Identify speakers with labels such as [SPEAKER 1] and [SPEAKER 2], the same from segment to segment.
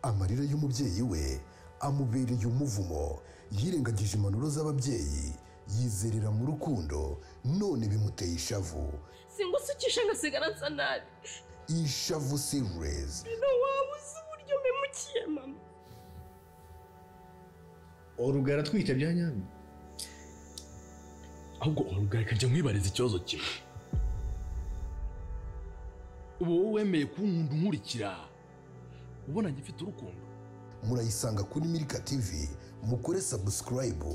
[SPEAKER 1] Amarira y'umubyeyi we amubereye umuvumo, yirengagije impanuro z'ababyeyi, yizerera mu rukundo, none bimuteye ishavu.
[SPEAKER 2] Singusukisha ngasigara nsa nabi.
[SPEAKER 1] Ishavu series.
[SPEAKER 2] No wabuze uburyo memukiye mama.
[SPEAKER 3] Orugara twite byanyamye.
[SPEAKER 4] Ahubwo Orugara kanje nkwibariza ikibazo kimwe. Ubu wowe wemeye kunkunda unkurikira, ubona ngifite urukundo?
[SPEAKER 1] Murayisanga kuri Milika TV, mukore subscribe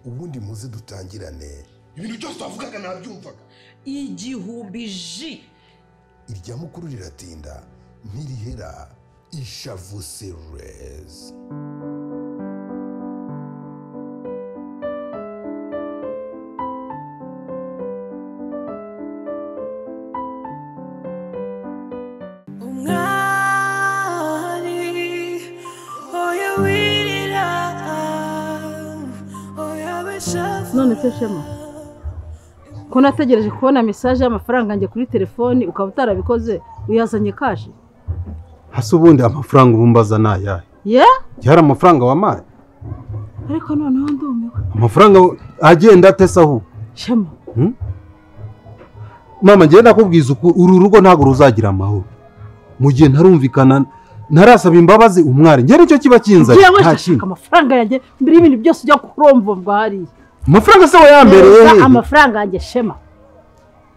[SPEAKER 1] ubundi muze dutangirane.
[SPEAKER 3] Ibintu byose wavugaga nabyumvaga.
[SPEAKER 2] 1000 J.
[SPEAKER 1] Irya mukuru riratinda ntirihera. Ishavu series.
[SPEAKER 5] None se Shema, ko nategereje kubona message y'amafaranga nge kuri telefoni ukaba utarabikoze, uyazanye kaje?
[SPEAKER 6] Hasi ubundi amafaranga ubumbaza nayahe?
[SPEAKER 5] Yeah?
[SPEAKER 6] Yari amafaranga wamaye?
[SPEAKER 5] Ariko noneho ndumiwe.
[SPEAKER 6] Amafaranga agenda atesa aho?
[SPEAKER 5] Shema.
[SPEAKER 6] Mama ngiye ndakubwiza uko uru rugo ntago ruzagira amahoro. Mu gihe ntarumvikana ntarasaba imbabazi umwari, nge nicyo kiba kinzanye.
[SPEAKER 5] Nta kintu. Amafaranga yanjye mbere y'ibintu byose ujya kuromvomva hariya.
[SPEAKER 6] Amafaranga se wayambereye?
[SPEAKER 5] Amafaranga yanjye Shema.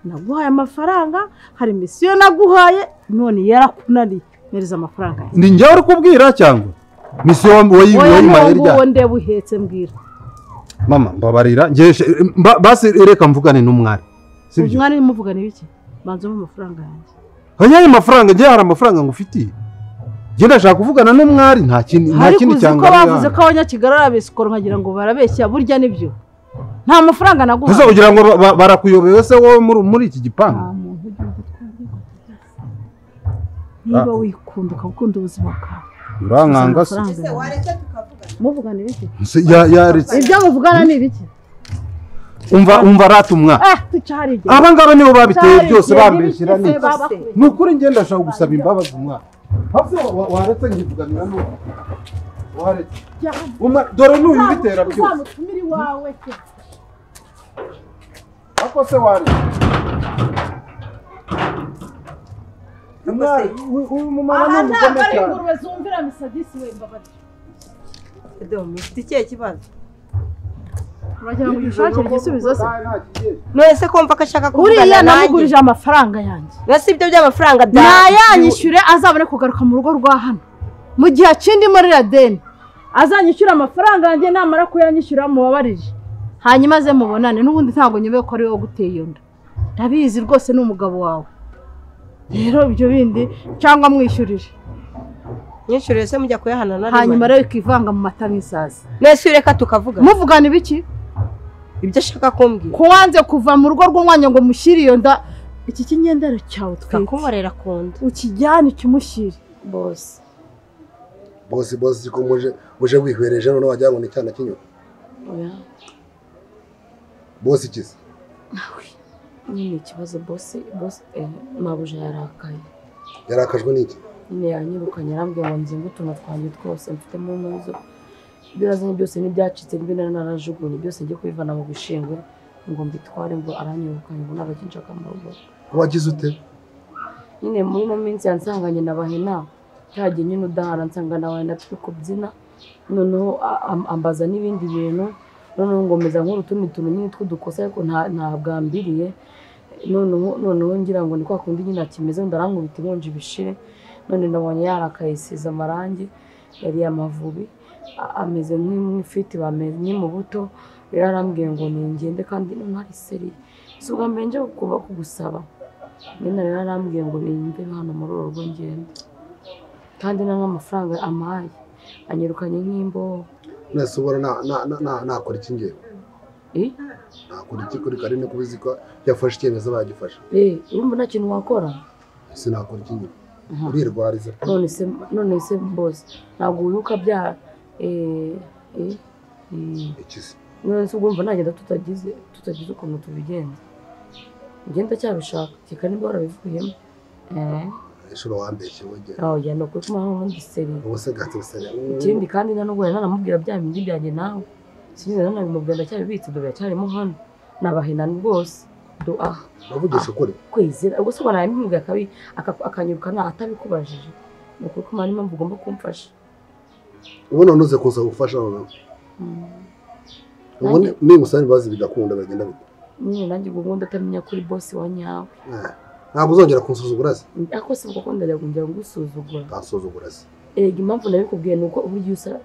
[SPEAKER 5] Naguhaye amafaranga, hari misiyo naguhaye, none yarakunaniye. Mereza amafaranga yanjye.
[SPEAKER 6] Ni njye uri kubwira cyangwa? Misiyo wayimaye rya.
[SPEAKER 5] Wowe ndeba uhetse mbwira.
[SPEAKER 6] Mama mbabarira, nge basi reka mvugane n'umwari. Sibyo?
[SPEAKER 5] Umwari muvugane biki? Banza mu mafaranga yanjye.
[SPEAKER 6] Oya amafaranga nge hari amafaranga ngufitiye. Nge ndashaka kuvugana n'umwari nta kindi nta kindi cyangwa.
[SPEAKER 5] Ariko bavuze ko abanyakigali abesikoro nkagira ngo barabeshya, burya nibyo. Nta mafaranga naguhaye.
[SPEAKER 6] Ese ugira ngo barakuyobewe se wowe muri iki gipangu?
[SPEAKER 5] Niba wikunda ukabukunda ubuzima bwawe.
[SPEAKER 6] Urankanga se?
[SPEAKER 5] Ese
[SPEAKER 7] waretse tukavugana.
[SPEAKER 5] Muvugana ibiki?
[SPEAKER 6] Yaretse.
[SPEAKER 5] Ibyo muvugana ni ibiki?
[SPEAKER 6] Umva ratumwa. Aba ngaba nibo babiteye byose bambeshyira ni. Nukuri nge ndashaka gusaba imbabazi umwana. Hafse waretse nkivuganira n'uwo. Waretse. Dore n'uyu bitera byose.
[SPEAKER 5] Uzamutumira iwawe se.
[SPEAKER 6] Ako se waretse. Umwari uyu mumama ni umugome cyane.
[SPEAKER 5] Ingurube zumvira misadisi we mbabarira.
[SPEAKER 7] Edo mufite ikihe kibazo?
[SPEAKER 5] Uragira ngo ugishakire igisubizo se?
[SPEAKER 7] None se kumva ko ashaka kuvugana nanjye?
[SPEAKER 5] Uriya namugurije amafaranga yanjye.
[SPEAKER 7] Nasi ibyo by'amafaranga bya
[SPEAKER 5] nayanyishyure azabone kugaruka mu rugo rwa hano. Mu gihe akindi muri Radeni azanyishyura amafaranga yanjye, namara kuyanyishyura mubabarije. Hanyuma aze mubonane, n'ubundi ntabwo nyobewe ko ari wowe guteye iyo nda. Ndabizi rwose ni umugabo wawe. Rero ibyo bindi cyangwa mwishyurire.
[SPEAKER 7] Nyishyurire se mujya kuyahana na rimwe.
[SPEAKER 5] Hanyuma rero ikivanga mu mata nk'isazi.
[SPEAKER 7] Nese ureka tukavuga.
[SPEAKER 5] Muvugana ibiki?
[SPEAKER 7] Ibyo ashaka kumbwira.
[SPEAKER 5] Ko wanze kuva mu rugo rw'umwanya ngo mushyire iyo nda, iki kinyendero cyawe twite.
[SPEAKER 7] Kakubarera kunda.
[SPEAKER 5] Ukijyane ukimushyire.
[SPEAKER 2] Boss.
[SPEAKER 8] Boss boss ko muje muje wihwereje none wajya ngo ni cyana kinyuka.
[SPEAKER 2] Oya.
[SPEAKER 8] Boss ikize.
[SPEAKER 2] Nyine ikibazo boss boss mabuja yarakaye.
[SPEAKER 8] Yarakajwe n'iki?
[SPEAKER 2] Nyine yanyirukanye arambwira ngo nzinge utuntu twanjye twose mfite mu nzu. Birazanye byose n'ibyacitse n'ibyo narajugunye byose ngiye kubivana mu bishingwe ngo mbitware ngo aranyirukanye ngo nagakinshaka mu rugo.
[SPEAKER 8] Wagize ute?
[SPEAKER 2] Nyine muri no minsi yansanganye na Bahena cyagiye nyine udahara nsanga na Bahena turi kubyina, noneho ambaza n'ibindi bintu, noneho ngomeza nk'urutundi tuntu nyine tw'udukosa ariko ntabwambiriye, noneho ngira ngo ni kwa kundi nyine akimeze ndarankubita inkonji ibishire, none nabonye yarakayisiza amarangi yari amavubi ameze nk'ifiti bamenye mu buto, rero arambwiye ngo ningende kandi ntari seriye. Si ubwa mbere nje kuba kugusaba. Nyine rero arambwiye ngo nimve hano muri uru rugo ngende. Kandi nta n'amafaranga amaye anyirukanye nk'imboho.
[SPEAKER 8] Nese ubona nakora iki ngewe? Nakora iki kuri Karine kubizi ko yafashe icyemezo bagifashe?
[SPEAKER 2] Urumva nta kintu wakora?
[SPEAKER 8] Ese nakora iki ngewe? Urirwariza.
[SPEAKER 2] None se boss ntabwo wibuka bya
[SPEAKER 8] Ikize.
[SPEAKER 2] None se ubwo nagenda tutagize ukuntu tubigenza. Ngenda cyabishaka kika nimba warabivuyemo.
[SPEAKER 8] Inshuro wambeshye wegera.
[SPEAKER 2] Oya ni ukuri kumara ubundi seri.
[SPEAKER 8] Ubu se gatse seri.
[SPEAKER 2] Ikindi kandi nanubwo nanamubwira bya bindi byanjye nawe. Sinzi nanabimubwira ndacyabibitse do biracyarimo hano. Nabahena rwose. Do ah.
[SPEAKER 8] Uravugisha ukuri?
[SPEAKER 2] Kwizera ubwo se ubona yabimubwiye akabi akanyirukana atabikubajije. Ni ukuri kumara impamvu ugomba kumfasha.
[SPEAKER 8] Ubu none uze kuza gufasha noneho. Ubu ningusaba imbabazi bigakunda biragenda bite?
[SPEAKER 2] Nyine nanjye ubwo ubundi atamenya kuri boss wa nyawe.
[SPEAKER 8] Ntabwo uzongera kunsuzugura se?
[SPEAKER 2] Ariko si ubwo ko ndajya ngusuzugura.
[SPEAKER 8] Kansuzugura se?
[SPEAKER 2] Erega impamvu nabikubwiye ni uko uburyo usabye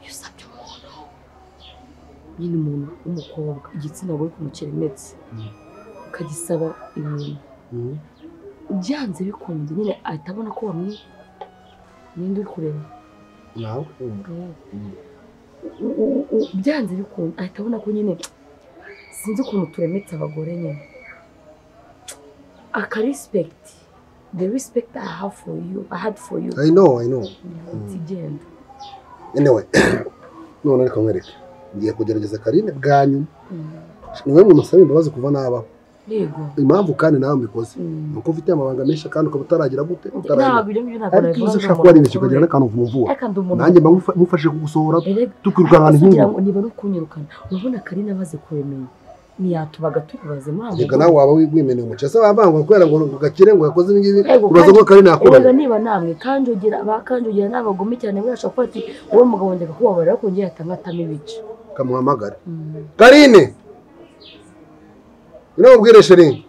[SPEAKER 2] umuntu nyine umuntu w'umukobwa igitsina gore ukuntu kiremetse ukagisaba ibintu byanze bikunze nyine ahita abona ko wamwe ninde uri kureba
[SPEAKER 8] nawe
[SPEAKER 2] byanze bikunze ahita abona ko nyine sinzi ukuntu turemetse abagore nyine aka respect the respect I have for you I had for you
[SPEAKER 8] I know
[SPEAKER 2] igenda
[SPEAKER 8] anyway none reka nkwereke ngiye kugerageza Karine bwa nyuma niwe muntu usaba imbabazi kuva nabaho yego impamvu kandi nawe mbikoze nuko ufite amabanga menshi kandi ukaba utaragira gute
[SPEAKER 2] utaragira
[SPEAKER 8] ariko ushaka kuba aribeshye ukagira n'akantu vumvura nanjye mba mufashe kugusohora tukirukankana
[SPEAKER 2] inkungu niba no kunyirukana urabona Karine amaze kubimenya ntiyatubaga tubibaze muri
[SPEAKER 8] reka nawe waba wimeneye umuco ese wavangwa kubera ngo gakire ngo yakoze ibi ngibi uraza ko Karine yakubaye
[SPEAKER 2] erega niba namwe kanjogera bakanjogera n'abagome cyane burashobora kuba ati wowe mugabo wanjye akakubabarira ariko ngiye yatanga atama ibice
[SPEAKER 8] kamuhamagara Karine Unamubwire Sheri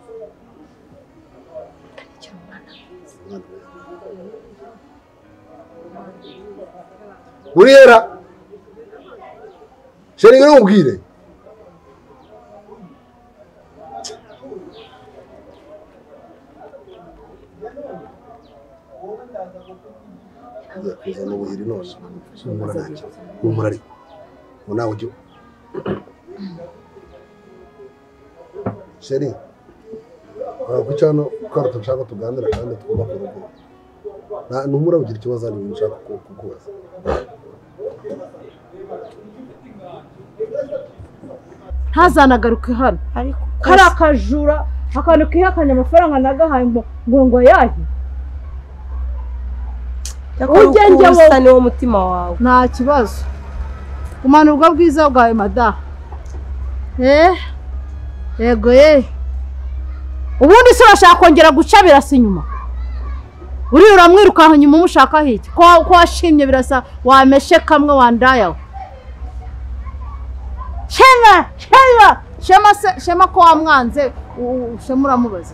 [SPEAKER 8] Burera Sheri unamubwire kuzana ubuhiri none humura ntacyo humura ariko ngo nawe ujye Sheri kuki hano ko nshaka tuganira kandi twubaka urugo ntumura ugira ikibazo hari ibintu nshaka kukubaza
[SPEAKER 5] ntazanagaruke hano kari akajura akantu kihakanye amafaranga nagahaye ngo ngo ayahe
[SPEAKER 7] ugenge wowe niwo mutima wawe
[SPEAKER 5] nta kibazo gumana ubwo bwiza bwawe madaha yego ye ubundi se urashaka kongera guca birasa inyuma uriya uramwirukanka nyuma umushakaho iki ko washimye birasa wameshe kamwe wandayawe shema shema shema se shema ko wamwanze shema uramubaza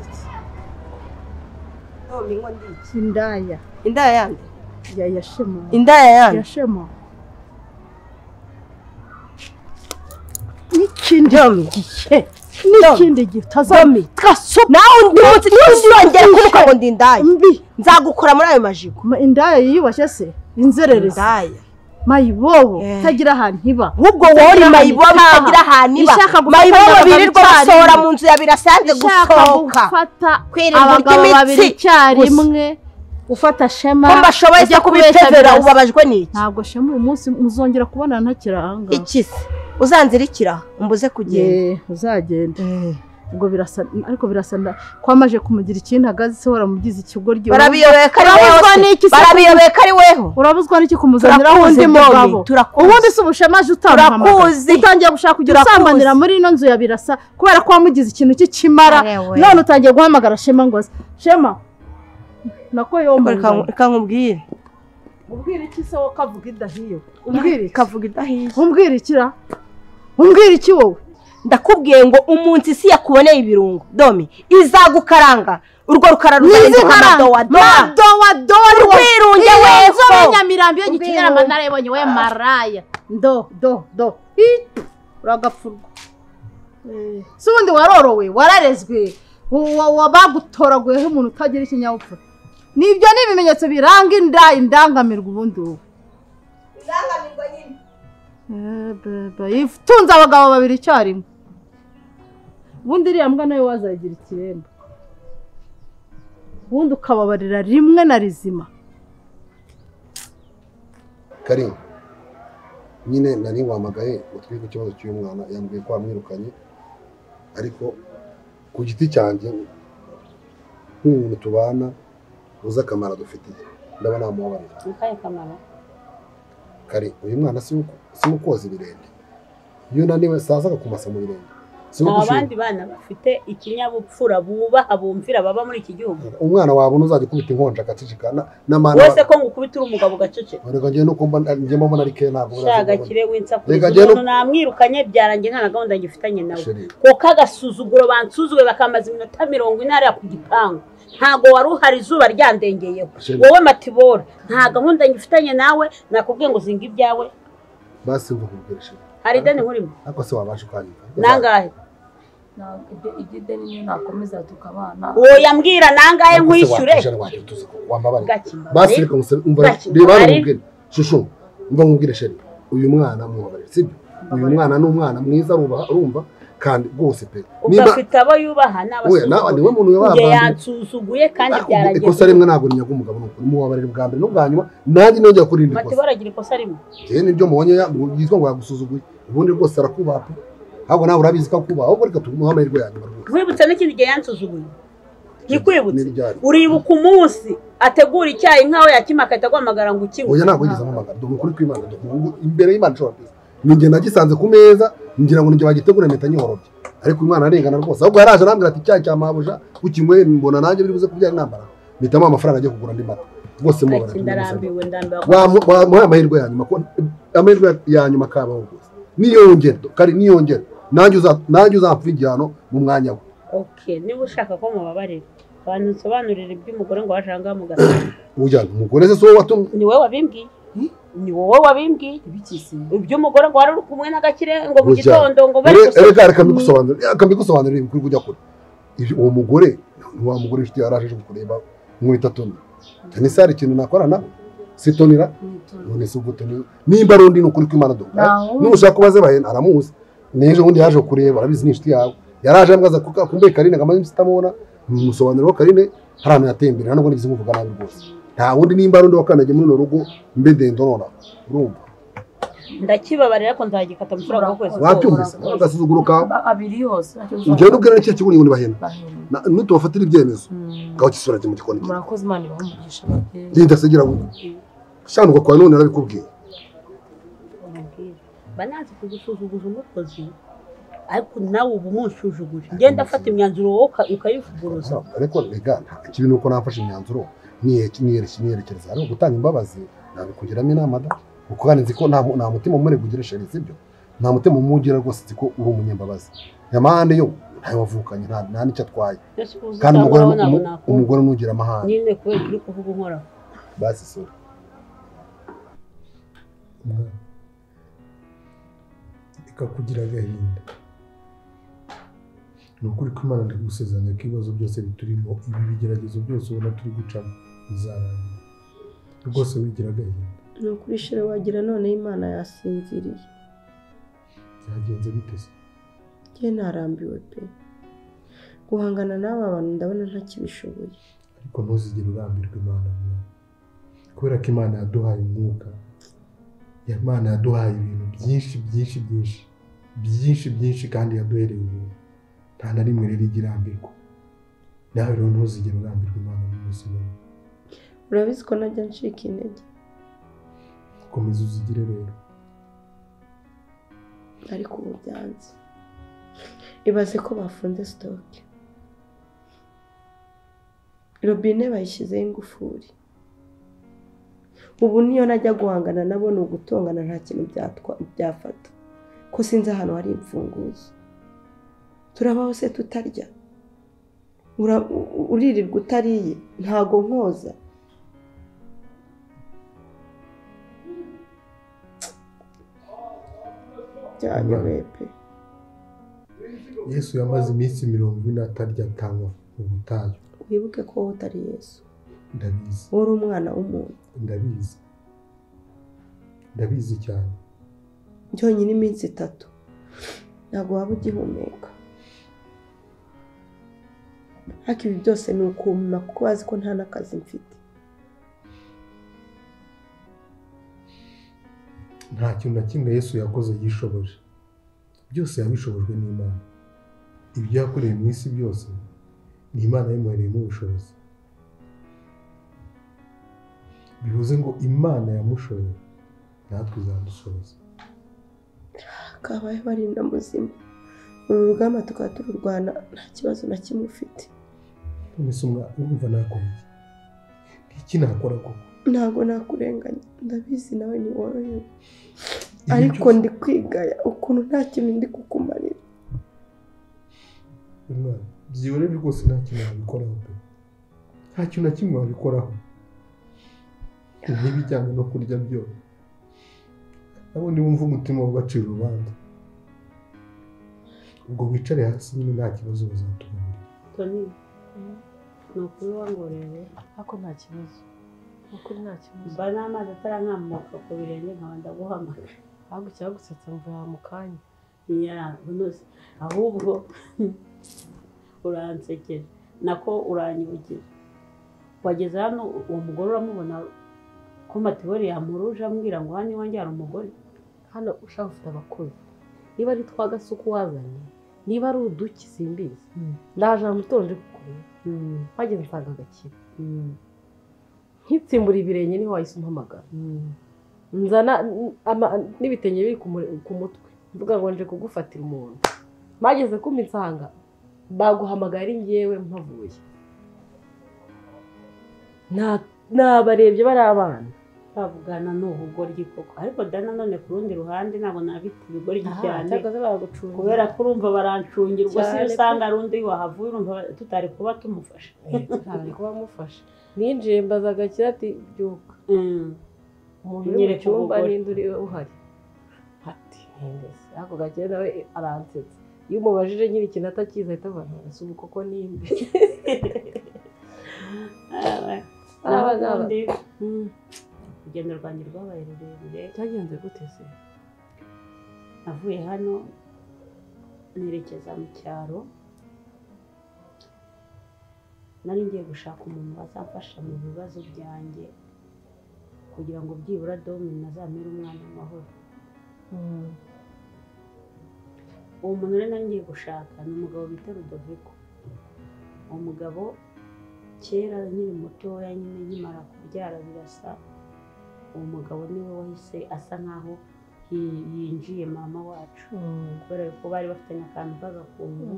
[SPEAKER 5] iki indaya
[SPEAKER 7] indaya yande
[SPEAKER 5] ya shema
[SPEAKER 7] indaya yande
[SPEAKER 5] ya shema n'ikindi gihe n'ikindi gihe utazami
[SPEAKER 7] nawe undi munsi ntuzongere kuvuga ngo ndi indaya nzagukora muri ayo majigo
[SPEAKER 5] indaya yiyubashye se inzererezi
[SPEAKER 7] indaya
[SPEAKER 5] mayibobo itagira ahantu iba
[SPEAKER 7] ahubwo wowe uri mayibobo itagira ahantu iba mayibobo birirwa basohora mu nzu ya birasanze gusohoka
[SPEAKER 5] gufata abagabo babiri icyarimwe ufata shema
[SPEAKER 7] ko mbashoboye se kubipevera ubabajwe n'iki
[SPEAKER 5] ntabwo shema uyu munsi muzongera kubonana ntakiri ahangaha
[SPEAKER 7] iki se uzanzirikira umbuze kugenda
[SPEAKER 5] uzagenda ubwo birasa ariko birasa ko amaje kumugira ikintu agaze se waramugize ikigoryi
[SPEAKER 7] barabiyobeye ko ari weho barabiyobeye ko ari weho
[SPEAKER 5] urabuzwa n'iki kumuzaniraho undi mugabo ubundi se ubushemaje utamuhamagara utangiye gushaka kugira usambanira muri ino nzu ya birasa kubera ko wamugize ikintu cy'ikimara none utangiye guhamagara shema ngo aze shema nako yomba
[SPEAKER 7] reka nkubwire
[SPEAKER 5] ubwira iki se wowe kavuga idahiye umbwira iki
[SPEAKER 7] kavuga idahiye
[SPEAKER 5] umbwira iki ra umbwira iki wowe
[SPEAKER 7] ndakubwiye ngo umunsi isi yakuboneye ibirungo domi izagukaranga urwo rukara ruzahinduka
[SPEAKER 5] madowadowa
[SPEAKER 7] urwirunge weho
[SPEAKER 5] nyamirambo iyo gikenera amanara yabonye we maraya ndo do do uragapfurwa si ubundi warorowe wararezwe bagutoraguyeho umuntu utagira ikinyabupfura nibyo ni ibimenyetso biranga inda indangamirwa ubundi wowe
[SPEAKER 7] indangamirwa nyine
[SPEAKER 5] itunze abagabo babiri icyarimwe ubundi iriya mbwa nayo wazagira ikiremba ubundi ukababarira rimwe na rizima
[SPEAKER 8] Karim nyine nari wamagaye ngo twige ku kibazo cy'uyu mwana yambwiye ko wamwirukanye ariko ku giti cyanjye nk'umuntu tubana Uza akamaro dufitiye. Ndabona namubabarira.
[SPEAKER 9] Nkaye kamaro.
[SPEAKER 8] Kari uyu mwana si ukoza ibirenge. Iyo naniwe saza kumasa mu birenge.
[SPEAKER 9] Abandi bana bafite ikinyabupfura bubaha bumvira baba muri iki gihugu.
[SPEAKER 8] Umwana wabona uzajya kubita inkonja agacecekana n'amana.
[SPEAKER 9] Wese ko ngukubita uri umugabo ugaceceka.
[SPEAKER 8] Reka ngiye nuko ngiye mbona ari ke ntabwo
[SPEAKER 9] uraza. Shagakire w'insakuriza umuntu namwirukanye byarangiye nta na gahunda ngifitanye nawe. Kuko agasuzuguro bansuzuwe bakamaza iminota 40 hariya ku gipangu. Ntago wari uhari izuba ryandengeyeho. Wowe Matibora nta gahunda ngifitanye nawe nakubwiye ngo zinga ibyawe.
[SPEAKER 8] Basi mvuga kubwira sheri.
[SPEAKER 9] Hari ideni nkurimo.
[SPEAKER 8] Ariko se wabasha ukanyumva.
[SPEAKER 9] Nangahe?
[SPEAKER 2] Ideni niyo nakomeza tukabana.
[SPEAKER 9] Oya mbwira nangahe nkwishyure.
[SPEAKER 8] Basi reka umva reba nkubwire. Shushu umva nkubwire sheri. Uyu mwana mubabarire sibyo? Uyu mwana ni umwana mwiza urumva kandi rwose pe.
[SPEAKER 9] Niba afite abo yubaha n'abasuzuguye.
[SPEAKER 8] Niwe muntu yubaha
[SPEAKER 9] abandi. Yansuzuguye kandi byaragiye.
[SPEAKER 8] Ikosa rimwe ntabwo ninyaga umugabo nuko mubabarire bwa mbere n'ubwa nyuma nanjye nongera kurinda ikosa.
[SPEAKER 9] Matibora agira ikosa rimwe.
[SPEAKER 8] Njye nibyo mubonye yitwa ngo yagusuzuguye. Ubundi rwose arakubaha. Ahubwo nawe urabizi ko akubaha ahubwo reka tumuhe amahirwe ya nyuma rwose.
[SPEAKER 9] Nkwibutse n'ikindi gihe yansuzuguye. Ntikwibutse. Uribuka umunsi ategura icyayi nkaho yakimaka ahita aguhamagara ngo ukinywe.
[SPEAKER 8] Oya ntabwo yigeze ampamagara. Dore ukuri kw'Imana imbere y'Imana ishobora byose. Ninjye nagisanze ku meza ngira ngo ninjye bagitegura mpita nyihorobye. Ariko umwana arengana rwose. Ahubwo yaraje arambwira ati icyayi cya mabuja ukinyweye mbona nanjye biri buze kubyara intambara. Mpitamo amafaranga ajya kugura andi mata. Rwose mubabarire.
[SPEAKER 9] Ndarambiwe ndambiwe.
[SPEAKER 8] Wamuha amahirwe ya nyuma ko amahirwe ya nyuma kabaho rwose. Niyongera kari niyongera nanjye uzapfa igihano mu mwanya we.
[SPEAKER 9] Okay, niba ushaka ko mubabarira abantu nsobanurira iby'umugore ngo waje ahangaha mugasanga.
[SPEAKER 8] Oya umugore se so watumye.
[SPEAKER 9] Ni wowe wabimbwiye. Ni wowe wabimbwiye. Iby'umugore ngo wari uri kumwe n'agakire ngo mu gitondo ngo bari
[SPEAKER 8] gusa. Reka reka mbigusobanurire, reka mbigusobanurire kuri kujya kure. Uwo mugore ni wa mugore inshuti yaraje kukureba mwita Toni. Toni sari ikintu nakora nawe. Si Tonira? None se ubwo Toni nimba ari undi ni ukuri kw'Imana doga. Nushaka kubaze bahena aramuzi. N'ejo bundi yaje kureba arabizi ni inshuti yawe. Yaraje ambaza kuko akumbuye Karine ngamaze msitamubona musobanurira ko Karine hari ahantu yatembera ntabwo nigeze muvuga nabi rwose. Nta wundi nimba ari undi wakandagiye muri runo rugo mbe ndendo nona urumva.
[SPEAKER 9] Ndakibabarira ko nzagikata amafaranga y'ukwezi.
[SPEAKER 8] Wabyumvise agasuzuguro kawe
[SPEAKER 2] abiri yose.
[SPEAKER 8] Ugenda ubwira n'icyo kiguri ngo bahena. Nutubafatira ibyemezo. Gaho kisura mu gikoni.
[SPEAKER 2] Murakoze Imana ibahe umugisha ababyeyi.
[SPEAKER 8] Ndinda segira ngo shanurwa kwa none narabikubwiye.
[SPEAKER 9] Banazi kugusuzuguza umukozi ariko nawe ubu munsujuguje. Ngenda afata imyanzuro wowe ukayivuguruza.
[SPEAKER 8] Ariko rega ikibi nuko nafashe imyanzuro niyerekereza ariko gutanga imbabazi nabikugiramo inama da. Kuko kandi nzi ko nta mutima umure kugira sheri sibyo. Nta mutima umugira rwose nzi ko uri umunyembabazi. Yamahane yo ntayo wavukanye nta nicyo atwaye. Kandi umugore nugira amahane.
[SPEAKER 9] Nyine kubera uri kuvuga unkora.
[SPEAKER 8] Basi sura.
[SPEAKER 10] Reka kugira agahinda. Ni ukuri ko Imana ndagusezeranya ko ibibazo byose biturimo, ibi bigeragezo byose ubona turi gucamo bizarangira. Rwose wigira agahinda.
[SPEAKER 7] Ni ukuri shira wagira none Imana yasinziriye.
[SPEAKER 10] Byagenze bite se?
[SPEAKER 7] Njye narambiwe pe. Guhangana n'aba bantu ndabona ntakibishoboye.
[SPEAKER 10] Ariko ntuzigere urambirwa Imana mwana. Kubera ko Imana yaduhaye umwuka. Imana yaduhaye ibintu byinshi byinshi byinshi. Byinshi byinshi kandi yaduhereye ubuntu. Nta na rimwe rero igirambirwa. Nawe rero ntuzigere urambirwa Imana n'umunsi n'umwe.
[SPEAKER 7] Urabizi ko najya ncika intege.
[SPEAKER 10] Komeza uzigire rero.
[SPEAKER 7] Ariko ubu byanze. Ibaze ko bafunze sitoke. Robine bayishyizeho ingufuri. Ubu niyo najya guhangana nabo ni ugutongana nta kintu byafata. Ko sinzi ahantu hari imfunguzo. Turabaho se tutarya. Uririrwa utariye ntago nkoza. Byanyobeye pe.
[SPEAKER 10] Yesu yamaze iminsi 40 atarya atanywa mu butayu.
[SPEAKER 7] Wibuke ko wowe utari Yesu.
[SPEAKER 10] Ndabizi.
[SPEAKER 7] Uri umwana w'umuntu.
[SPEAKER 10] Ndabizi. Ndabizi cyane.
[SPEAKER 7] Byonyine iminsi 3 ntabwo waba ugihumeka. Ariko ibi byose ni ukumpa kuko bazi ko nta n'akazi mfite.
[SPEAKER 10] Nta kintu na kimwe Yesu yakoze yishoboje. Byose yabishobojwe n'Imana. Ibyo yakoreye mu isi byose ni Imana yamuhereyemo ubushobozi. Bivuze ngo Imana yamushoye natwe izadusohoza.
[SPEAKER 7] Kabaye bari na muzima. Uru rugamba tukaba tururwana nta kibazo na kimwe ufite.
[SPEAKER 10] None se urumva nakora iki? Iki nakora koko?
[SPEAKER 7] Ntabwo nakurenganya, ndabizi nawe ni worohewe. Ariko ndi kwigaya ukuntu nta kintu ndi kukumarira.
[SPEAKER 10] Umwana, byihorere rwose nta kintu wabikoraho pe. Nta kintu na kimwe wabikoraho. Nk'ibijyanye no kurya byo. Nabundi wumva umutima wabacira urubanza. Ubwo wicare hasi nyine nta kibazo bazatugaburira.
[SPEAKER 9] Tony, ni ukuri wangoreye
[SPEAKER 11] ariko nta kibazo. Ni ukuri nta kibazo.
[SPEAKER 9] Mba n'amazi atarankamuka ku birenge nkaba ndaguhamagara.
[SPEAKER 11] Ahubwo icyagusetsa mvuye mu kanya.
[SPEAKER 9] Unoze. Ahubwo uransekeje nako uranyibukije. Wageze hano uwo mugore uramubona ko Matibori yamuruje ambwira ngo hano iwanjye hari umugore.
[SPEAKER 11] Hano ushaka ufite abakozi. Niba ari twa gasuku wazanye, niba ari uduki simbizi. Ndaje mutonje kukureba. Wageze nsanga agakira. Nkitsimbura ibirenge niho wahise umpamagara. Nzana n'ibitenge biri ku mutwe. Mvuga ngo nje kugufatira umuntu. Mageze kumbi nsanga baguhamagara ari njyewe mpavuye. Nabarebye bari abana.
[SPEAKER 9] Bavugana n'ubugoryi koko. Ariko dana none ku rundi ruhande ntabwo nabita ibigoryi cyane. Kubera ko urumva barancungira ubwo si usanga ari undi wahavuye urumva tutari kuba tumufasha.
[SPEAKER 11] Tutari kuba mufasha. Ninjiye mbaza Gakire ati byuka. Umuntu uri mu cyumba ninde uri uhari? Ati ninde se? Ako Gakire nawe aransetsa. Iyo umubajije nyiri ikintu atakizi ahita avuga ngo ese ubu koko ninde?
[SPEAKER 9] Urugendo rwanjye rwabaye rurerure.
[SPEAKER 11] Cyagenze gute se?
[SPEAKER 9] Navuye hano nerekeza mu cyaro. Nari ngiye gushaka umuntu wazamfasha mu bibazo byanjye kugira ngo byibura Domina azamere umwana amahoro. Uwo muntu rero nari ngiye gushaka ni umugabo bita Rudoviko. Uwo mugabo kera nkiri mutoya nyine nkimara kubyara birasa, uwo mugabo niwe wahise asa nkaho yinjiye mama wacu. Kubera ko bari bafitanye akantu k'agakungu,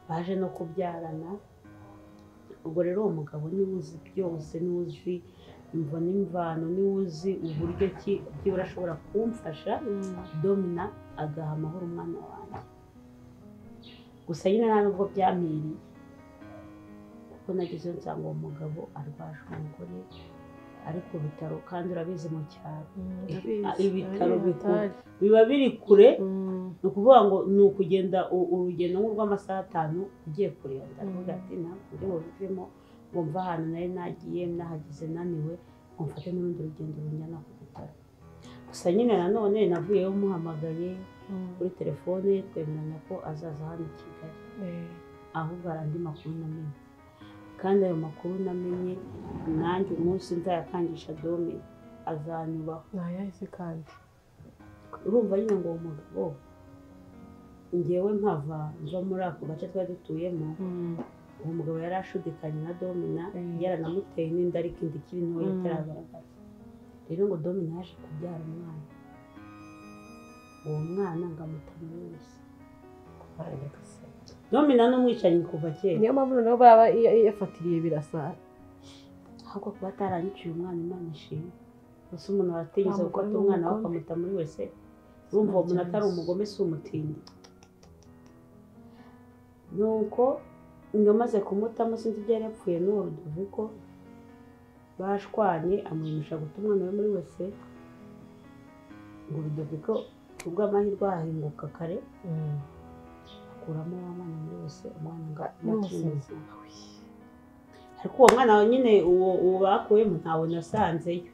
[SPEAKER 9] baje no kubyarana. Ubwo rero uwo mugabo niwe uzi byose, niwe uzi imvo n'imvano, niwe uzi uburyo ki byibura ashobora kumfasha Domina agaha amahoro umwana wanjye. Gusa nyine nta nubwo byampiriye, kuko nagezeyo nsanga uwo mugabo arwaje umugore ari ku bitaro, kandi urabizi mu cyaro ibitaro biba biri kure. Ni ukuvuga ngo ni ukugenda urugendo nk'urw'amasaha 5 ugiye kureba. Ndavuga ati ntabwo ndi bubivemo ngo mve ahantu nari nagiye nahageze naniwe ngo mfate n'urundi rugendo runjyana ku bitaro. Gusa nyine nanone navuyeyo muhamagaye kuri telefone twemeranya ko azaza hano i Kigali. Ahubwo hari andi makuru namenye, kandi ayo makuru namenye nanjye umunsi nzayakangisha Domina azanyubaho.
[SPEAKER 11] Nayahise kandi
[SPEAKER 9] urumva nyine ngo uwo mugabo ngewe mpava mva muri ako gace twari dutuyemo, uwo mugabo yari ashudikanye na Domina, yaranamuteye n'inda ariko inda ikiri ntoya itaragaragara. Rero ngo Domina yaje kubyara umwana, uwo mwana ngo amuta muri wese. Domina n'umwicanyi kuva kera.
[SPEAKER 11] Niyo mpamvu noneho baba yafatiriye birasa.
[SPEAKER 9] Ahubwo kuba ataranyiciye umwana Imana ishimwe. Gusa umuntu aratinyuza gufata umwana we akamuta muri wese. Urumva uwo muntu atari umugome si umutindi. Nuko ngo amaze kumutamo sinzi ibyo yari yapfuye n'uwo Rudoviko bashwanye, amwimisha guta umwana we muri wese. Ngo Rudoviko kubw'amahirwe ahinguka kare akuramo wa mwana muri wese, umwana ngo amukimeze. Ariko uwo mwana nyine uwo bakuyemo ntawe nasanzeyo.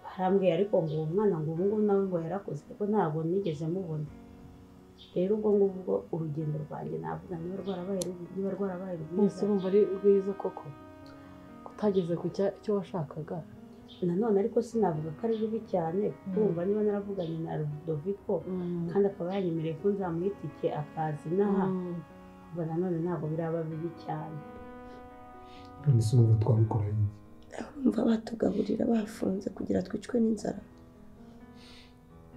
[SPEAKER 9] Barambwiye ariko ngo uwo mwana ngo ubu ngubu nawe ngo yarakoze, ariko ntabwo nigeze mubona. Rero ubwo ngubwo urugendo rwanjye navuga niba rwarabaye rwiza.
[SPEAKER 11] Ese urumva ari rwiza koko kutageze ku cyo washakaga?
[SPEAKER 9] Nanone ariko sinavuga ko ari rubi cyane, kuko urumva niba naravuganye na Rudoviko kandi akaba yanyemereye ko nzamuha itike akaza inaha, ubwo nanone ntabwo biraba bibi cyane.
[SPEAKER 10] None se urumva twabikora iki?
[SPEAKER 7] Urumva batugaburira bafunze kugira twicwe n'inzara.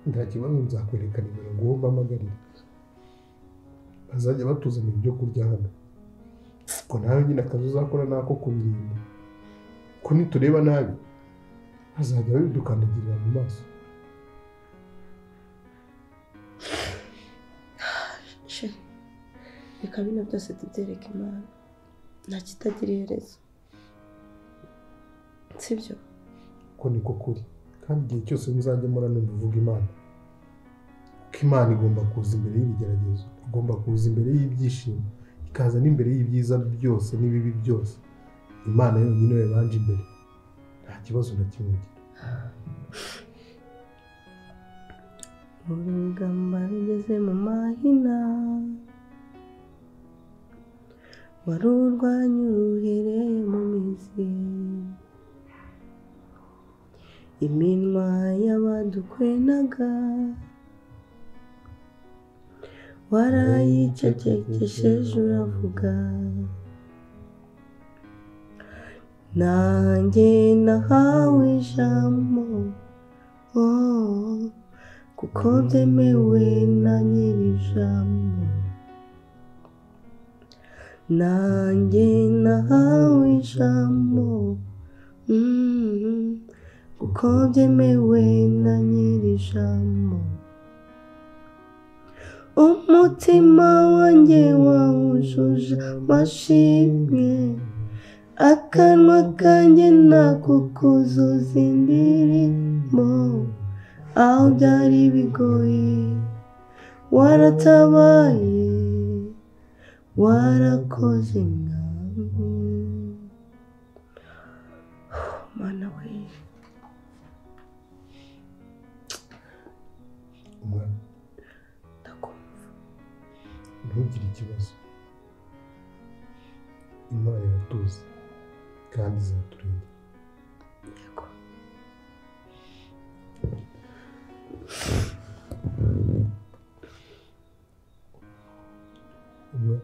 [SPEAKER 10] Nta kibazo, nzakwereka nimero ngo umpamagarire. Bazajya batuzanira ibyo kurya hano. Ko nawe nyine akazi uzakora nako kubirinda. Ko nitureba nabi bazajya babidukandagirira mu maso.
[SPEAKER 7] Reka bino byose tubyereke Imana, nta kitagira iherezo, sibyo?
[SPEAKER 10] Ko niko kuri, kandi igihe cyose muzajya muranumva uvuga Imana, kuko Imana igomba kuza imbere y'ibigeragezo, igomba kuza imbere y'ibyishimo, ikaza n'imbere y'ibyiza byose n'ibibi byose. Imana yonyine yabanje imbere, nta kibazo na kimwe ugira.
[SPEAKER 7] Urugamba rugeze mu mahina, warurwanya uruhereye mu mizi, iminwa y'abadukwenaga warayicecekesheje uravuga. Nanjye nahawe ijambo, oh, kuko byemewe na nyir'ijambo. Nanjye nahawe ijambo, kuko byemewe na nyir'ijambo. Umutima wanjye wawujuje amashimwe, akanwa kanjye nakukuzuza indirimbo. Aho byari bigoye waratabaye, warakoze mwami. Mana we,
[SPEAKER 10] umwana
[SPEAKER 7] ndakumva.
[SPEAKER 10] Ntugire ikibazo, Imana iratuzi kandi izaturengera.
[SPEAKER 7] Yego.
[SPEAKER 10] Umwana,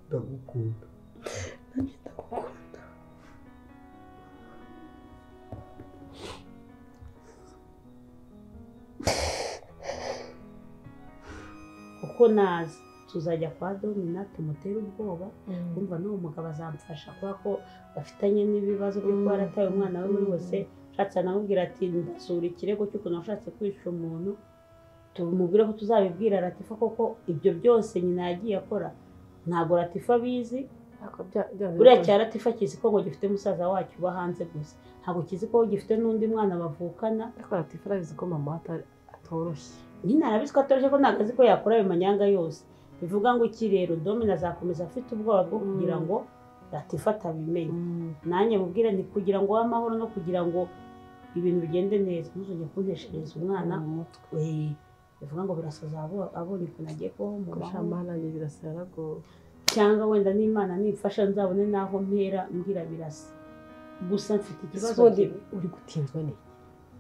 [SPEAKER 10] ndagukunda.
[SPEAKER 7] Nanjye ndagukunda.
[SPEAKER 9] Kuko nazi tuzajya kwa Domina tumutere ubwoba, kumva n'uwo mugabo azamfasha kubera ko bafitanye n'ibibazo byo kuba yarataye umwana we muri wese. Ashatse anamubwira ati ndasura ikirego cy'ukuntu washatse kwica umuntu, tumubwire ko tuzabibwira Latifa, koko ibyo byose nyina yagiye akora ntabwo Latifa abizi. Buriya cya Latifa kizi ko ngo gifite musaza wacyo uba hanze gusa, ntabwo kizi ko gifite n'undi mwana bavukana.
[SPEAKER 11] Ariko Latifa arabizi ko mama atoroshye.
[SPEAKER 9] Nyina arabizi ko atoroshye, ko ntabwo azi ko yakora ayo manyanga yose. Bivuga ngo iki rero, Domina azakomeza afite ubwoba bwo kugira ngo Latifa atabimenya. Nanjye mubwire nti kugira ngo ube amahoro no kugira ngo ibintu bigende neza, ntuzongere kunteshereza umwana
[SPEAKER 11] mu mutwe.
[SPEAKER 9] Bivuga ngo birasaza abonye ukuntu agiye kubaho mu mahoro.
[SPEAKER 11] Birasa yaragowe.
[SPEAKER 9] Cyangwa wenda n'Imana nimfasha nzabone naho mpera mbwira Birasa. Gusa mfite ikibazo.
[SPEAKER 11] Uri gutinzwa n'iki?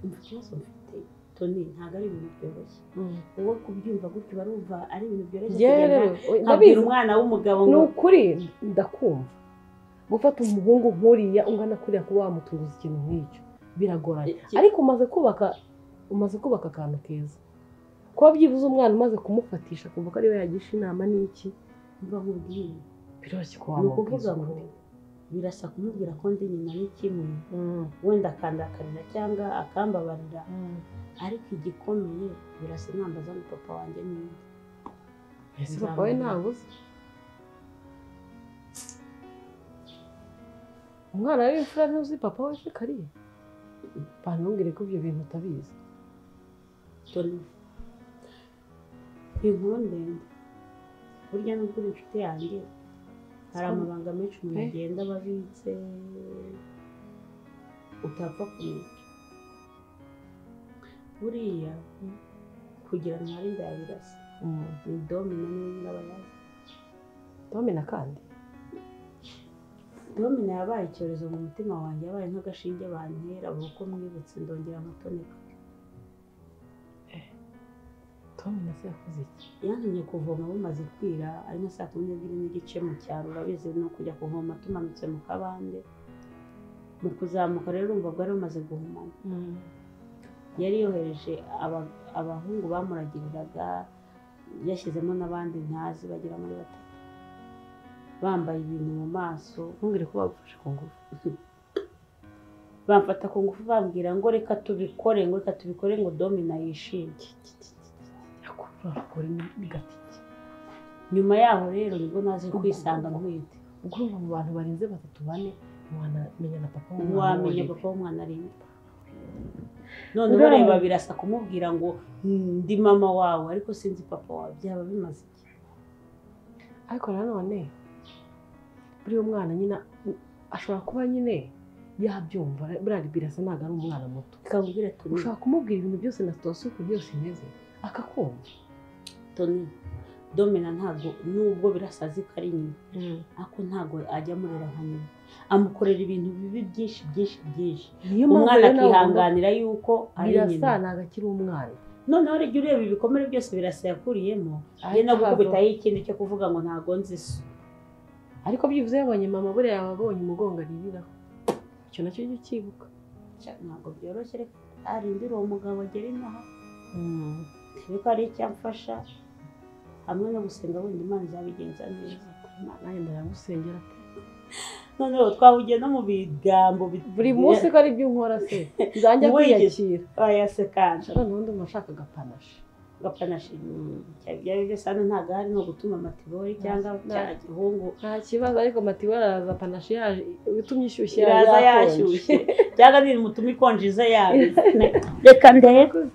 [SPEAKER 9] Mfite ikibazo mfite Tony, ntabwo ari ibintu byoroshye. Wowe kubyumva gutyo barumva ari ibintu byoroshye kugenda umwana w'umugabo
[SPEAKER 11] ngo ni ukuri. Ndakumva gufata umuhungu nk'uriya ungana kuriya kuba wamutunguza ikintu nk'icyo biragoranye, ariko umaze kubaka akantu keza. Kuba byibuze umwana umaze kumufatisha kumva ko ariwe yagisha inama n'iki,
[SPEAKER 9] mba nkubwiye
[SPEAKER 11] biroroshye ko wamubwiza
[SPEAKER 9] ukuri. Birasa kumubwira ko ndi nyina ni kimwe, wenda akandakarira cyangwa akambabarira, ariko igikomeye Birasa nambaza ngo papa wanjye ninde.
[SPEAKER 11] Ese papa we ntabuze? Umwana w'imfura ntuzi papa we se kariya? Bantumbwire ko ibyo bintu utabizi.
[SPEAKER 9] Tony, inkuru ndende burya nubwo uri inshuti yanjye, hari amabanga menshi umuntu agenda ababitse utapfa kumenya. Buriya kugira ngo hari inda ya Birasa ni Domina niwe nyirabayazana.
[SPEAKER 11] Domina kandi?
[SPEAKER 9] Domina yabaye icyorezo mu mutima wanjye, yabaye nk'agashinge bantera buri uko mwibutse ndongera nkatoneka.
[SPEAKER 11] Domina se yakoze iki?
[SPEAKER 9] Yantumye kuvoma bumaze kwira, ari nka saa 12:30 mu cyaro, urabizi no kujya kuvoma tumanutse mu kabande. Mu kuzamuka rero urumva bwari bumaze guhumana. Yari yohereje abahungu bamuragiriraga, yashyizemo n'abandi ntazi bagera muri batatu, bambaye ibintu mu maso.
[SPEAKER 11] Ntumbwire ko bagufashe ku ngufu.
[SPEAKER 9] Bamfata ku ngufu bambwira ngo reka tubikore, ngo reka tubikore ngo Domina yishimye. Nyuma yaho rero nibwo naje kwisanga ntwite.
[SPEAKER 11] Ubwo urumva mu bantu barenze batatu bane ntiwanamenya na papa w'umwana.
[SPEAKER 9] Ntiwamenya papa w'umwana ari nde. Noneho reba birasa kumubwira ngo ndi mama wawe ariko sinzi papa wawe, byaba bimaze iki?
[SPEAKER 11] Ariko nanone buriya umwana nyine ashobora kuba nyine yabyumva, buriya birasa ntabwo ari umwana muto.
[SPEAKER 9] Ikabwira Toni,
[SPEAKER 11] ushobora kumubwira ibintu byose na situwasiyo ukuntu yose imeze akakumva.
[SPEAKER 9] Toni, Domina ntabwo nubwo birasa azi ko ari nyina, ariko ntabwo ajya amurera nka nyina, amukorera ibintu bibi byinshi byinshi byinshi. Umwana akihanganira yuko ari nyina.
[SPEAKER 11] Birasa ntabwo akiri umwana.
[SPEAKER 9] Noneho rero ureba ibikomere byose birasa yakuriyemo, njye no gukubitaho ikindi cyo kuvuga ngo ntabwo nzi so.
[SPEAKER 11] Ariko byibuze yabonye mama, buriya yaba abonye umugongo aririraho. Icyo nacyo ujye ucyibuka.
[SPEAKER 9] Ntabwo byoroshye, reka arindire uwo mugabo agere inaha, ndebe ko hari icyo amfasha, hamwe no gusenga wenda Imana izabigenza neza.
[SPEAKER 11] Nanjye ndayagusengera pe.
[SPEAKER 9] Noneho twahugiye no mu bigambo
[SPEAKER 11] buri munsi ko ari ibyo nkora se nzajya kwiyakira.
[SPEAKER 9] Oya se kandi
[SPEAKER 11] noneho ndumva nshaka agapanashi.
[SPEAKER 9] Agapanashi byari byose hano ntabwo hari no gutuma matibori cyangwa cya gihungu.
[SPEAKER 11] Nta kibazo, ariko matibori araza panashi yaje utumye ishyushye
[SPEAKER 9] iraza yashyushye, cyangwa ni mutuma ikonje iza yabize. Reka ndebe.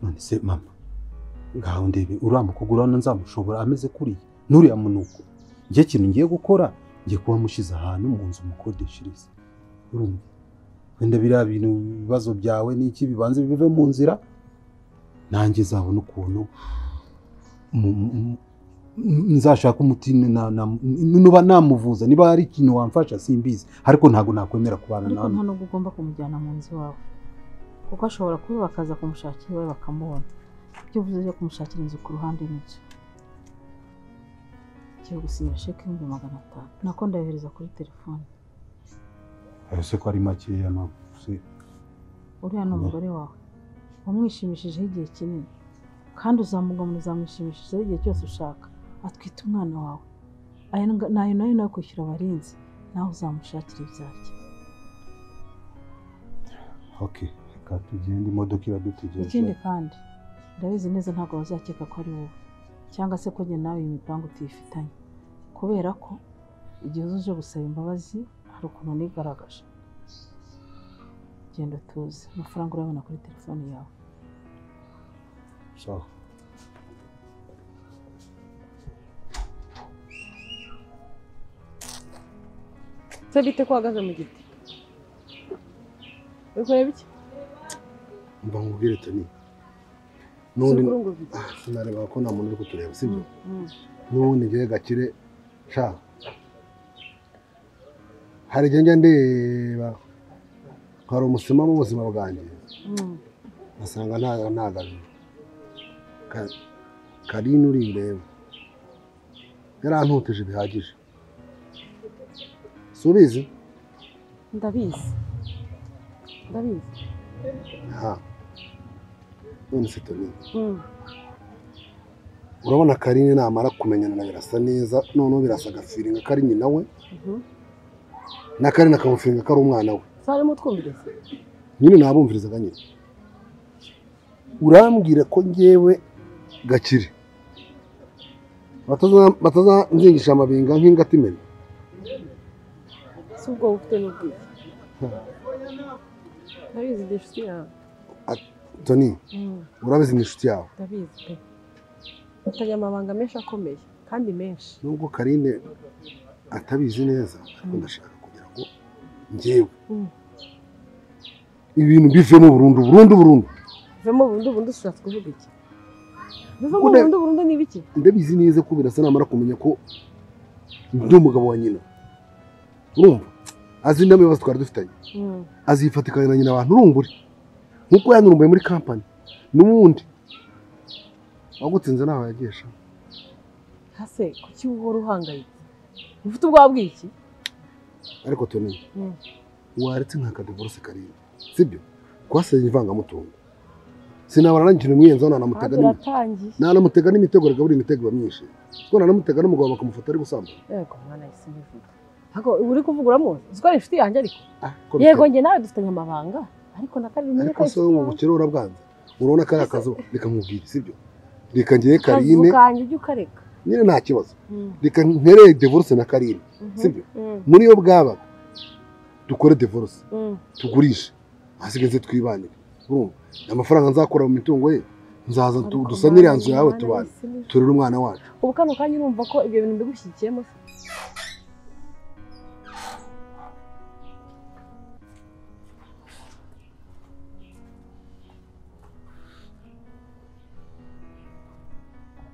[SPEAKER 6] None se mama, ngaho ndebe uriya mukobwa urabona nzamushobora ameze kuriya n'uriya munuko. Njye ikintu ngiye gukora, ngiye kuba mushize ahantu mu nzu mukodeshereza. Urumva wenda biriya bintu ibibazo byawe n'iki bibanze bive mu nzira, nanjye nzabona ukuntu nzashaka umuti nuba namuvuza, niba hari ikintu wamfasha simbizi, ariko ntabwo nakwemera kubana nawe.
[SPEAKER 5] Ariko nta nubwo ugomba kumujyana mu nzu iwawe, kuko ashobora kuba bakaza kumushakira iwawe bakamubona. Ibyo uvuze byo kumushakira inzu ku ruhande nibyo. Ngiye gusinyira sheke 500,000 nako ndayohereza kuri telefone.
[SPEAKER 6] Ese ko ari makeya mama?
[SPEAKER 5] Uriya ni umugore wawe wamwishimishijeho igihe kinini, kandi uzamugomba uzamwishimishijeho igihe cyose ushaka. Atwite umwana wawe, ayo nayo nayo kwishyura abarinzi, nawe uzamushakira ibyarya.
[SPEAKER 6] Okay, reka tugende imodoka iradutegereje.
[SPEAKER 5] Ikindi kandi ndabizi neza ntabwo bazakeka ko ari wowe cyangwa se ko njye nawe iyi mipango tuyifitanye, kubera ko igihe uje gusaba imbabazi hari ukuntu nigaragaje. Genda tuze, amafaranga urabona kuri telefone yawe.
[SPEAKER 6] Sawa.
[SPEAKER 11] Se bite ko uhagaze mu giti? Uri kureba iki?
[SPEAKER 8] Mba nkubwire Toni. None sinareba ko nta muntu uri kutureba, sibyo? N'ubundi ngiye Gakire sha. Hari igihe njya ndeba hari umusima mu buzima bwanjye, ngasanga ntagaje. Karine uri indeba yarantoteje bihagije. Si ubizi?
[SPEAKER 11] Ndabizi. Ndabizi.
[SPEAKER 8] Ha. None se Toni, urabona Karine namara kumenyana na Birasa neza, noneho Birasa agafiringa ko ari nyina we, na Karine akamufiringa ko ari umwana we.
[SPEAKER 11] Sarimo twumviriza.
[SPEAKER 8] Nyine nabumvirizaga nyine. Urambwira ko njyewe Gakire batazanzingisha amabinga nk'ingata imena.
[SPEAKER 11] Si ubwo ufite n'ubwiki. Ndabizi ndi inshuti yawe.
[SPEAKER 8] Toni, urabizi ni inshuti yawe.
[SPEAKER 11] Ndabizi pe. Ufitanye amabanga menshi akomeye kandi menshi.
[SPEAKER 8] Nubwo Karine atabizi neza, ariko ndashaka kugira ngo njyewe ibintu bivemo burundu burundu burundu.
[SPEAKER 11] Bivemo burundu burundu ushatse kuvuga iki? Bivemo burundu burundu ni ibiki?
[SPEAKER 8] Ndabizi neza ko birasa namara kumenya ko ndi umugabo wa nyina. Urumva? Azi n'amibazo twari dufitanye. Azifatikanya na nyina abantu urumbure. Nkuko yanurumbuye muri company. N'ubundi wagutsinze naho yagesha.
[SPEAKER 11] Hase kuki uhora uhangayitse? Ufite ubwoba bw'iki?
[SPEAKER 8] Ariko Tony, waretse nka divorce Karine. Sibyo? Kwasenya ivangamutungo. Sinabara nanjye mwiyenza nanamutega n'imi. Nanamutega n'imitego rega buri imitego myinshi. Ko nanamutega n'umugabo bakamufata ari gusambana.
[SPEAKER 11] Yego mwana isi bivuga. Hako uri kuvuga uramuzi? Uziko ari inshuti yanjye ariko. Yego njye nawe dufitanye amabanga ariko na Karine umenye
[SPEAKER 8] ko. Ariko so mu bukire urabwanze. Urabona kari akazo reka nkubwire sibyo? Reka ngiye Karine.
[SPEAKER 11] Kazu ujye ukareka.
[SPEAKER 8] Nyine nta kibazo. Reka ntere divorce na Karine. Sibyo? Muri yo bwabaga dukore divorce. Tugurishe. Hasigaye twibanire. Urumva? Amafaranga nzakora mu mitungo ye nzaza dusanire yanzu yawe tubane. Turere umwana wacu.
[SPEAKER 11] Ubu kano kanya urumva ko ibyo bintu mbigushyikiyemo se?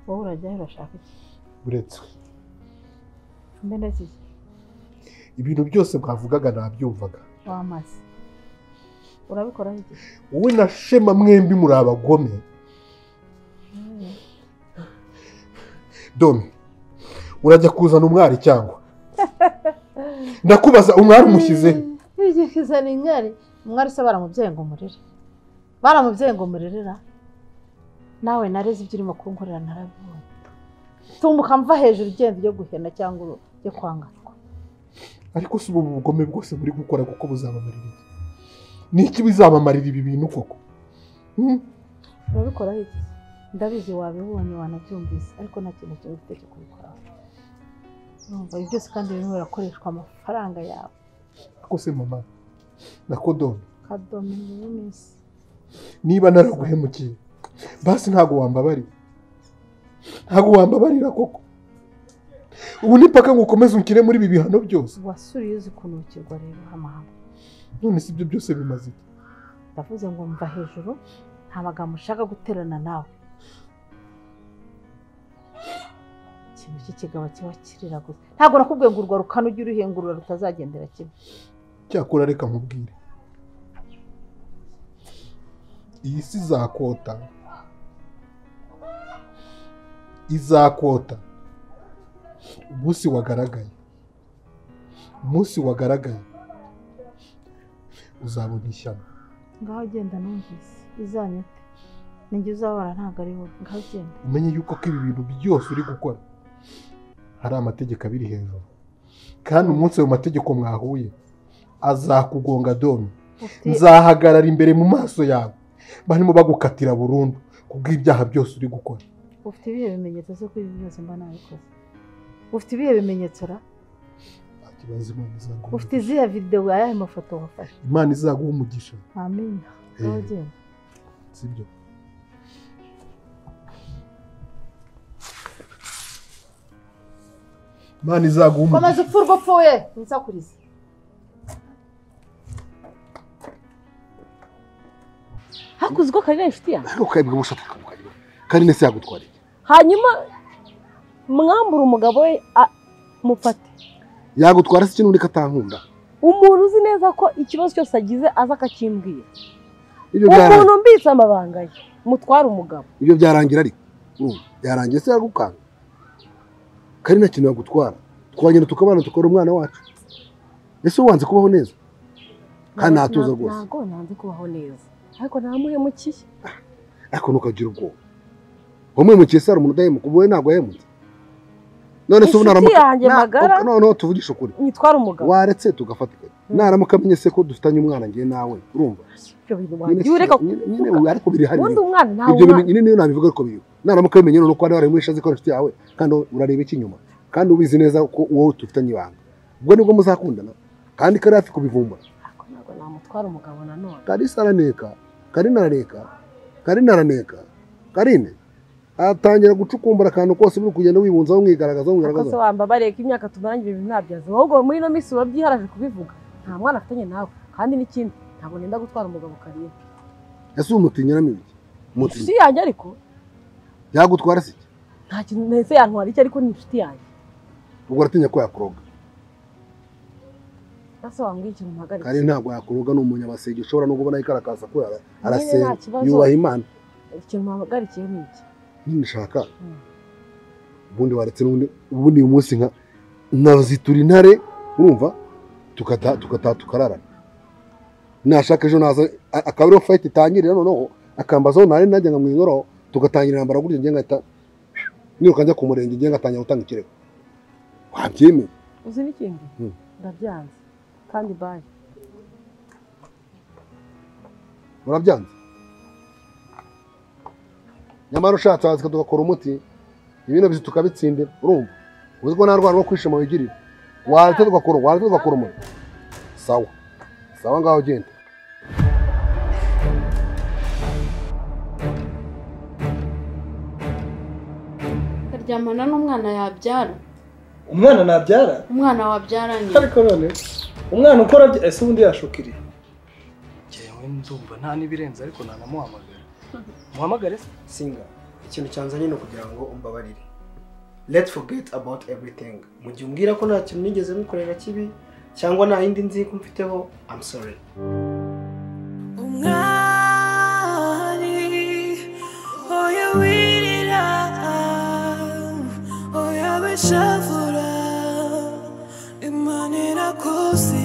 [SPEAKER 5] Wowe urajyayo urashaka iki?
[SPEAKER 10] Uretse
[SPEAKER 5] mbene iki?
[SPEAKER 10] Ibintu byose mwavugaga nabyumvaga.
[SPEAKER 5] Wamaze urabikora iki?
[SPEAKER 10] Wowe na Shema mwembi muri abagome. Domi, urajya kuzana umwari cyangwa? Ndakubaza umwari umushyize?
[SPEAKER 5] Kuzana umwari, umwari se baramubyaye ngo murere. Baramubyaye ngo murerera. Nawe nareze ibyo urimo kunkorera narabibonye. Tumbuka mva hejuru ugenda ujye guhena cyangwa ujye kwangarwa.
[SPEAKER 10] Ariko si ubu bugome bwose muri gukora kuko buzabamarira iki? Ni iki bizabamarira ibi bintu koko?
[SPEAKER 5] Urabikora iki? Ndabizi wabibonye wanabyumvise ariko nta kintu kimwe ufite cyo kubikoraho. Urumva ibi byose kandi birimo birakoreshwa amafaranga yawe.
[SPEAKER 10] Ariko se mama na Kodome.
[SPEAKER 5] Kadome ni minsi.
[SPEAKER 10] Niba naraguhemukiye basi ntago wambabarira. Ntago wambabarira koko. Ubu ni paka ngo ukomeze unkire muri ibi bihano byose.
[SPEAKER 5] Wasuriye uzi kunukirwa rero hamahama.
[SPEAKER 10] None si ibyo byose bimaze iki?
[SPEAKER 5] Ndavuze ngo mva hejuru nta magambo ushaka guterana nawe. Ikintu cy'ikigabo kiba kirira gusa. Ntabwo nakubwiye ngo urwo rukana ujye uruhengurura rutazagendera kimwe.
[SPEAKER 10] Cyakora reka nkubwire. Iyi si izakota. Izakota. Umunsi wagaragaye. Umunsi wagaragaye. Uzabona ishyano.
[SPEAKER 5] Ngaho genda numvise izanyote. Ninjye uzabara ntabwo ari wowe. Ngaho genda.
[SPEAKER 10] Umenye yuko ko ibi bintu byose uri gukora hari amategeko abiri hejuru. Kandi umunsi ayo mategeko mwahuye azakugonga Domi. Nzahagarara imbere mu maso yawe barimo bagukatira burundu kubw'ibyaha byose uri gukora.
[SPEAKER 5] Ufite ibihe bimenyetso se ko ibi byose mba nabikoze? Ufite ibihe bimenyetso ra? Ufite izihe video ayahe mafoto wafashe?
[SPEAKER 10] Imana izaguha umugisha.
[SPEAKER 5] Amen. Ngaho genda.
[SPEAKER 10] Sibyo? Imana izaguha umugisha.
[SPEAKER 5] Komeza upfa urwo upfuye, nsakurize.
[SPEAKER 11] Hakuzwe Karine inshuti yanjye.
[SPEAKER 8] Ariko kayibwe bushaka kukagira. Karine se yagutwara iki?
[SPEAKER 11] Hanyuma mwambura umugabo we mufate.
[SPEAKER 8] Yagutwara se ikintu katankunda.
[SPEAKER 11] Umuntu uzi neza ko ikibazo cyose agize aza akakimbwira. Umuntu mbitse amabanga ye, mutwara umugabo.
[SPEAKER 8] Ibyo byarangira ariko. Byarangiye se yagukanga. Karine kintu yagutwara. Twagenda tukabana tukora umwana wacu. Ese wanze kubaho neza? Kandi natuza rwose.
[SPEAKER 11] Ntago nanze kubaho neza. Ariko ntamuhemukiye.
[SPEAKER 8] Ariko ntukagira ubwoba. Wamuhemukiye se hari umuntu udahemuka, ubu we ntabwo yahemutse. None se ubu naramuka. Noneho tuvugishe ukuri.
[SPEAKER 11] Nitwara umugabo.
[SPEAKER 8] Waretse tugafatikanya. Naramuka amenye se ko dufitanye umwana ngiye nawe, urumva? Nyine ariko biri hari.
[SPEAKER 11] Ubundi umwana ntawe.
[SPEAKER 8] Ibyo bintu nyine niyo nabivuga ariko biriho. Naramuka amenye noneho ko ari wari azi ko inshuti yawe kandi urareba iki inyuma. Kandi ubizi neza ko wowe tufitanye ibanga. Ubwo nibwo muzakundana. Kandi kari hafi kubivumbura.
[SPEAKER 11] Ariko ntabwo namutwara umugabo nanone.
[SPEAKER 8] Karisa araneka. Karine araneka. Karine araneka. Karine atangira gucukumbura akantu kose uri kugenda wibunzaho mwigaragaza mwigaragaza.
[SPEAKER 11] Akose wamba bareka imyaka tumaranye ibintu ntabyaze. Ahubwo muri ino minsi urabyiharaje kubivuga. Nta mwana afitanye nawe. Kandi n'ikindi ntabwo nenda gutwara umugabo Karine.
[SPEAKER 8] Ese umutinyira mibiki?
[SPEAKER 11] Inshuti yanjye ariko
[SPEAKER 8] yagutwara se?
[SPEAKER 11] Nta kintu nese yantwara iki, ariko ni inshuti yanjye.
[SPEAKER 8] Ubwo uratinya ko yakuroga?
[SPEAKER 11] Ese wambwiye ikintu mpagarike?
[SPEAKER 8] Kandi ntabwo yakuroga, ni umunyabasenge ushobora no kubona ikarakaza ko arasenga yubaha Imana.
[SPEAKER 11] Ikintu mpagarikiye ni iki?
[SPEAKER 8] Nyine nshaka ubundi waretse n'ubundi ubundi uyu munsi nka nkazitura intare, urumva, tukata tukararana. Nashaka ejo naza akaba ariho fight itangirira, noneho akambazaho nari najya nkamwinyoraho tugatangira intambara gutyo, njye ngahita niruka njya ku murenge, njye ngatangira gutanga ikirego. Wabyemeye?
[SPEAKER 11] Uzi n'ikindi? Ndabyanze kandi bye.
[SPEAKER 8] Urabyanze? Nyamara ushatse waza tugakora umuti ibintu bizi tukabitsindira, urumva? Uzi ko nta rwara rwo kwishima wigirira. Waretse tugakora umuti. Sawa sawa, ngaho genda.
[SPEAKER 12] Karyamana n'umwana yabyara.
[SPEAKER 13] Umwana nabyara?
[SPEAKER 12] Umwana wabyaranye.
[SPEAKER 13] Ariko none umwana ukora ese ubundi yashukiriye? Jewe ndumva nta nibirenze, ariko nanamuhamagara. Muhamagare se?
[SPEAKER 14] Singa, ikintu cyanzanye ni ukugira ngo umbabarire. Let's forget about everything. Mu gihe umbwira ko nta kintu nigeze mukorera kibi cyangwa nta yindi nziko mfiteho, I'm sorry.
[SPEAKER 15] Umwari oya wirira oya beshavura Imana irakoze.